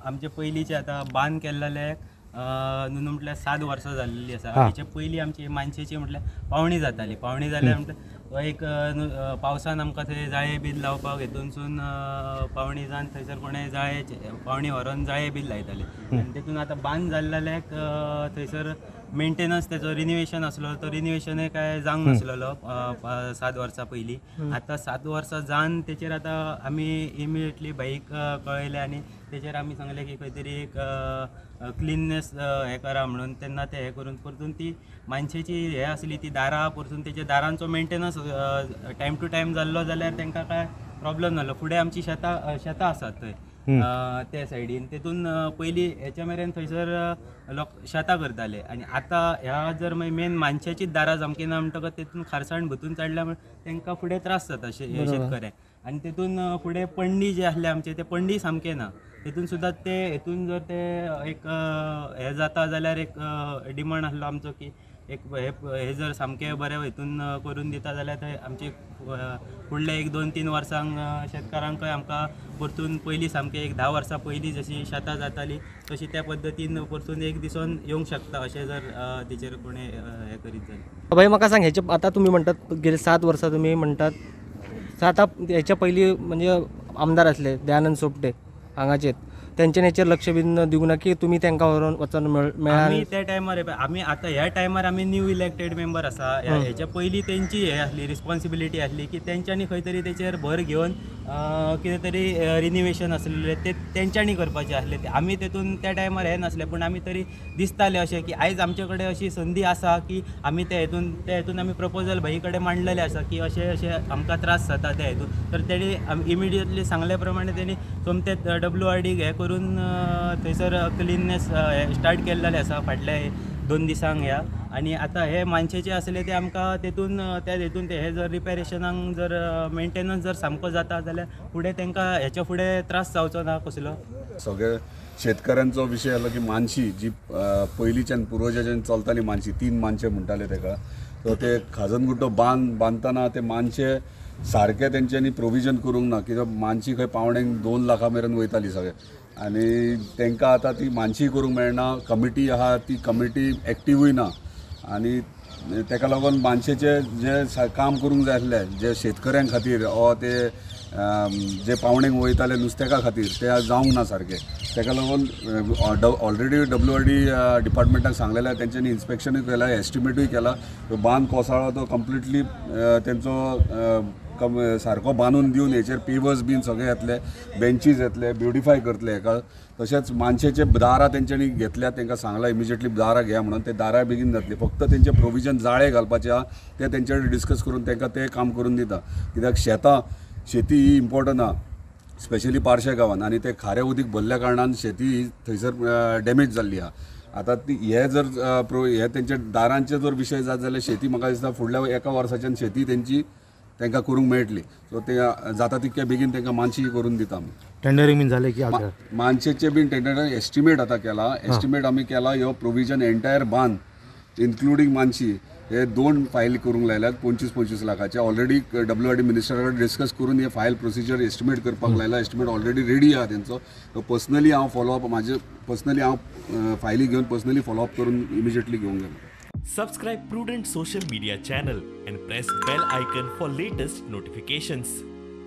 आमचे पयलींचे आतां बांद केल्लेले न्हू म्हटल्यार 7 वर्सां जाल्लेली आसा. हेचे पयलीं आमची मानशेची म्हटल्यार पावणी जाताली. पावणी जाल्यार म्हटल्यार एक पावसान आमकां थंय जाळे बीन लावपाक हेतूनसून पावणी जावन थंयसर कोणें जाळे पावणी व्हरोन जाळे बीन लायताले. आनी तेतून आतां बांद जाल्ल्याक थंयसर मेंटेनन्स तेचो रिनिवेशन आसलो तो रिनिवेशनय काय जावंक नासलेलो 7 वर्सां पयलीं. आतां 7 वर्सां जावन तेचेर आतां आमी इमिडिएटली भाईक कळयलें आनी तेचेर आमी सांगलें की खंय तरी एक क्लिननेस हें करा म्हणून. तेन्ना ते हें करून परतून ती मानशेची हें आसली ती दारां परतून तेच्या दारांचो मेंटेनन्स टायम टू टायम जाल्लो जाल्यार तांकां काय प्रॉब्लम जालो. फुडें आमची शेतां आसात थंय त्या सायडीन तेतून पयलीं हेच्या मेरेन थंयसर लोक शेतां करताले आनी आतां ह्या जर मागीर मेन मानशाचीच दारां सामकी ना म्हणटकच तेतून खारसाण भुतून चडल्या तांकां फुडें त्रास जाता शेतकऱ्यांक. आनी तेतून फुडें पंडी जे आसले आमचे ते पंडी सामके ना तेतून सुद्दां ते हेतून जर ते एक हें जाता जाल्यार एक डिमांड आसलो आमचो की एक हे जर सामकें बरें हेतून करून दिता जाल्यार थंय आमचे फुडले 1 2 3 वर्सांक शेतकारांकय आमकां परतून पयलीं सामकें एक 10 वर्सां पयलीं जशी शेतां जाताली तशी त्या पद्दतीन परतून एक दिसून येवंक शकता अशें जर तेचेर कोणें हें करीत जाल्यार. भाई म्हाका सांग, हेचे आतां तुमी म्हणटात गेले 7 वर्सां तुमी म्हणटात आतां हेच्या पयलीं म्हणजे आमदार आसले दयानंद सोपटे हांगाचेर तेंच्यानी हेचेर लक्ष बीन दिवंक ना की तुमी तांकां व्हरोन वचोन मेळ्ळा? आमी त्या टायमार आमी आतां ह्या टायमार आमी न्यू इलेक्टेड मेंबर आसा. हेच्या पयलीं तेंची हें आसली रिस्पॉन्सिबिलिटी आसली की तेंच्यांनी खंय तरी तेचेर भर घेवन कितें तरी रिनिवेशन आसलेलें ते तेंच्यांनी करपाचें आसलें. आमी तेतून त्या टायमार हें नासलें पूण आमी तरी दिसतालें अशें की आयज आमचे कडेन अशी संदी आसा की आमी ते हेतून आमी प्रपोजल भाई कडेन मांडलेलें आसा की अशें अशें आमकां त्रास जाता त्या हेतून. तर तेणी इमिडिएटली सांगले प्रमाणे तेणी सोमते WRD हें करून थंयसर क्लिननेस स्टार्ट केल्लेलें आसा फाटल्या 2 दिसांक ह्या. आनी आतां हे मानशेचे आसले ते आमकां तेतून त्या हेतून ते हे जर रिपेरेशनाक जर मेंटेनन्स जर सामको जाता जाल्यार फुडें तांकां हेच्या फुडें त्रास जावचो ना कसलो. सगळे शेतकऱ्यांचो विशय आसलो की मानशी जी पयलींच्यान पुर्वजाच्यान चलताली मानशी 3 मानशे म्हणटाले तेका, सो ते खाजनगुड्डो बांद बांदतना ते मानशे सारके तेंच्यांनी प्रोविजन करूंक ना कित्याक मानशी खंय पावणेक 2 लाखां मेरेन वयताली सगळे आनी तांकां आतां ती मानशी करूंक मेळना. कमिटी आहा ती कमिटी एक्टिवूय ना आनी ताका लागून मानशेचें जें काम करूंक जाय आसलें जे शेतकऱ्यां खातीर वा ते जे पावणेक वयताले नुस्तेका खातीर ते जावंक ना सारकें. ताका लागून ऑलरेडी WRD डिपार्टमेंटाक सांगलेलें, तेंच्यांनी इन्स्पेक्शनूय केलां, एस्टिमेटूय केला. बांद कोसळ्ळो तो कंप्लिटली तेंचो सारको बांदून दिवन हेचेर पेवर्स बीन सगळे येतले, बेंचीज येतले, ब्युटिफाय करतले हेका. तशेंच मानशेचे दारां तेंच्यांनी घेतल्या, तांकां सांगलां इमिजिएटली दारां घेया म्हणून, ते दारां बेगीन जातली. फक्त तेंचें प्रोविजन जाळे घालपाचें आहा तें तेंचे कडेन डिस्कस करून तांकां तें काम करून दिता. कित्याक शेती ही इम्पॉर्टंट आहा स्पेशली पार्शे गांवान आनी ते खारें उदीक भरल्या कारणान शेती ही थंयसर डॅमेज जाल्ली आहा. आतां ती हे जर हे तेंचे दारांचे जर विशय जात जाल्यार शेती म्हाका दिसता फुडल्या 1 वर्साच्यान शेती तेंची तांकां करूंक मेळटली. सो ते जाता तितके बेगीन तांकां मानशी करून दिता आमी. टेंडरींग बीन जालें की मानशेचें बीन टेंडर एस्टिमेट आतां केला, एस्टिमेट आमी केला. ह्यो प्रोविजन एंटायर बांद इन्क्लुडींग मानशी हे 2 फायल करूंक लायल्यात 25-25 लाखाचे. ऑलरेडी WRD मिनिस्टरा कडेन डिस्कस करून हे फायल प्रोसिजर एस्टिमेट करपाक लायला. एस्टिमेट ऑलरेडी रेडी आहा तेंचो. पर्सनली हांव फॉलोअप म्हाजे पर्सनली हांव फायली घेवन पर्सनली फॉलोअप करून इमिजिएटली घेवंक गेलो. Subscribe Prudent social media channel and press bell icon for latest notifications.